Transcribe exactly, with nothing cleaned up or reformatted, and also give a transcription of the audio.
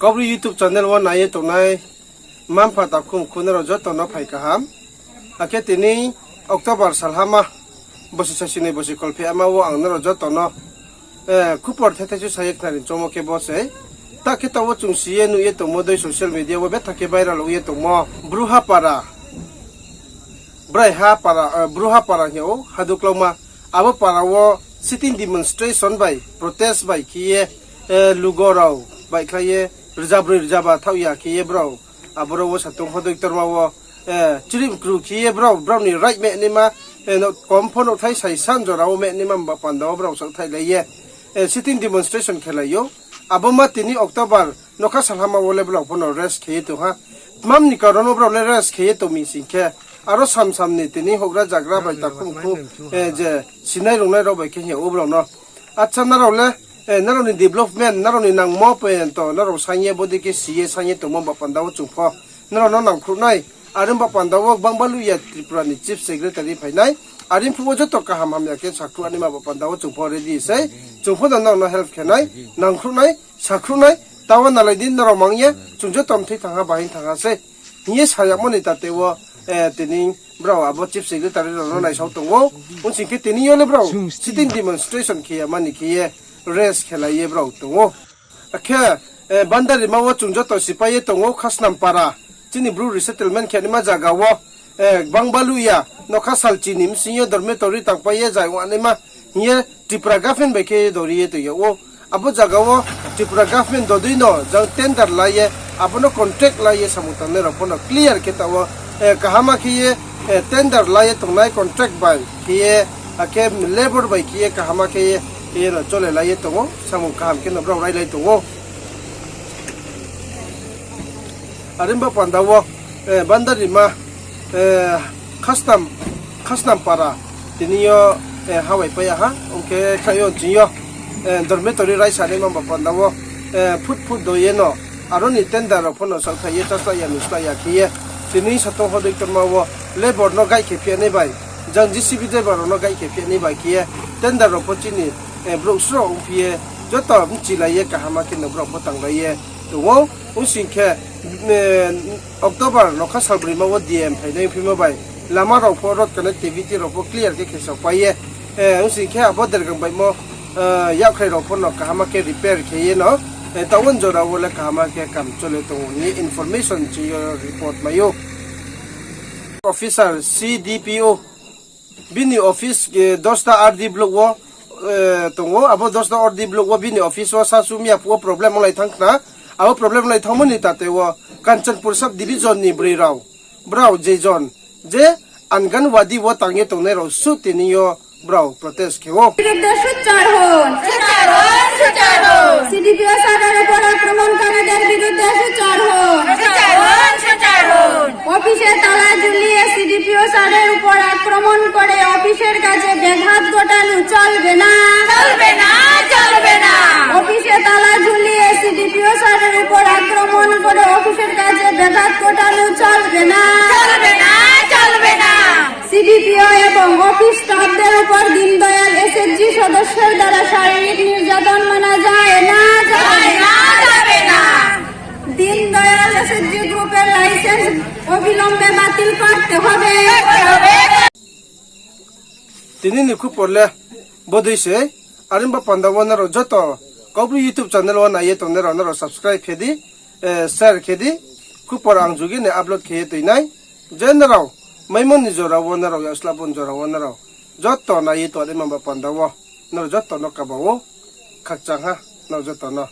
Kaubru YouTube channel wo nai ye tongnai mma-mpha takhu mkhu nrao joto no phai kaham. Akhe tini October salhama, bosi saisinoi bosi kholpheh ama wo ang nrao joto no, eh, khupor thethai su sa ye khnari choungmo khe bo sei. Ta khe taoh wo chung si ye nuh ye tongmo dei social media wo betha khe viral ong ye tongmo. Bruhapara, Braiha para, eh, Bruhapara hing ou, Haduklauma. Abo para wo sitting demonstration bai, protest bai khe ye, eh, lugo rao baihkhlai ye, rzabroi rzaba thaoh ya khe ye brao. Aboro wo satung pho doi ktorma wo, eh, chirih kru khe ye brao, brao ni right mehnaima, eh, no, kom pho nouhthai saisa jora wo mehnaima ba panda wo brao saohthai lai ye, eh, sitting demonstration khe lai ou. Abo ma tini October nokha salhama wo le brao pho no rest khe ye tong ha. Tma ni karon wo brao le rest khe ye tong mi sing khe, aro sam sam ni tini houhgra zagra bai takhu mkhu, eh, je sinai rungnai rao bai khe hing ou brao no. Acha, nrao le, eh, nrao ni development, nrao ni nangmo point to nrao saing ye bodei khe si ye saing ye tongmo ba panda wo chung pho nrao no nangkhruh nai. Are ba panda wo gbang baluh ya Tripura ni Chief Secretary phai nai. Are phuh wo joto kaham hamya khe sakhruh naima ba panda wo chung pho ready sei. Chung pho no nrao no help khe nai, nangkhruh nai, sakhruh nai. Taoh wo nalai di, nrao mang ye chung joto mthoi thanng ha, bahai thanng ha sei hing ye sa yagmo ni tate wo, eh, tini brao abo Chief Secretary rao no naisao tong ou. Ong sing khe tini yo le brao sitting demonstration khe ya mani khe ye rest khe lai ye brao tong ou. Akhe, eh, Bandarima wo chung joto sipai ye tong ou, Khasnam para, chini Bru resettlement khe naima zaga wo, eh, gbang baluh ya nokha salchi ni bsing yo dormitory tangpai ye zai ong naima hing ye Tripura government bai khe dori ye tong yag ou. Abo zaga wo Tripura government dodei no jang tender la ye, abo no contract la ye samung tangnai rao pho no clear khe taoh wo, eh, kaham khe ye, eh, tender la ye tongnai contract bai khe ye, akhe labour bai khe ye kaham khe ye, khe ye no chole lai ye tong ou, samung kaham khe no brao railai tong ou. Are ba panda wo, eh, Bandarima, eh, Khasnam, Khasnam para, tini yo, eh, hawai pai ya ha, ong khe khlai yo ching yo, eh, dormitory raisa naima ba panda wo, eh, phut phut do ye no, aro ni tender rao pho no saohthai ye, chaslai ya, nuslai ya khe ye, tini satung hodoi ktorma wo labour no guide khe phi nai bai, jang J C B driver rao no guide khe phi nai bai khe ye, tender rao pho chini, eh, brouh sro ongphi ye, joto bchilai ye kaham khe no brao pho tanglai ye tong ou. Ong sing khe, eh, October nokha salbroima wo D M phai nai phimo bai, lama rao pho, road connectivity rao pho clear khe khe saohpai ye, eh, ong sing khe abo dergang baihmo, eh, yakkhrai rao pho no kaham khe repair khe ye no, eh, taoh wo jora wo le kaham khe kam chole tong ou hing ye information ching yo report mai ou. Officer C D P O, bini office, eh, Dosta R D block wo, eh, tong ou. Abo Dosta R D block wo bini office wo sasu miya phuh wo problem onglai thanng khna. Abo problem onglai thanngmo ni tate wo Kanchanpur sub division ni broi rao, brao je jon, je Anganwadi wo tang ye tongnai rao suh tini yo brao protest khe ou. বিরুদ্ধে সোচ্চার হন। সোচ্চার হন, সোচ্চার হন। সিডিপিও স্যারের উপর আক্রমণকারীদের বিরুদ্ধে সোচ্চার হন। সোচ্চার হন, সোচ্চার হন। অফিসে তালা ঝুলিয়ে সিডিপিও স্যারের উপর আক্রমণ করে অফিসের কাজে ব্যাঘাত ঘটানো চলবে না। চলবে না, চলবে না। অফিসে তালা ঝুলিয়ে সিডিপিও স্যারের উপর আক্রমণ করে অফিসের কাজে ব্যাঘাত ঘটানো চলবে না। চলবে না, চলবে না। সিডিপিও এবং অফিস স্টাফদের উপর দীনদয়াল এসএইচজি সদস্যের দ্বারা শারীরিক নির্যাতন মানা যায় না, যায় না, যাবে না। দীনদয়াল এসএইচজি গ্রুপের লাইসেন্স অবিলম্বে বাতিল করতে হবে। Tini ni khupor le bodei sei. Are ba panda wo nrao joto Kaubru YouTube channel wo nai ye tongnai rao nrao subscribe khe di, eh, share khe di. Khupor ang jugi ni upload khe ye toi nai. Je nrao maimo ni jora wo nrao, yaksla bon jora wo nrao joto nai ye tongnai mamba panda wo nrao joto no kaba ou. Khakchang ha nrao joto no.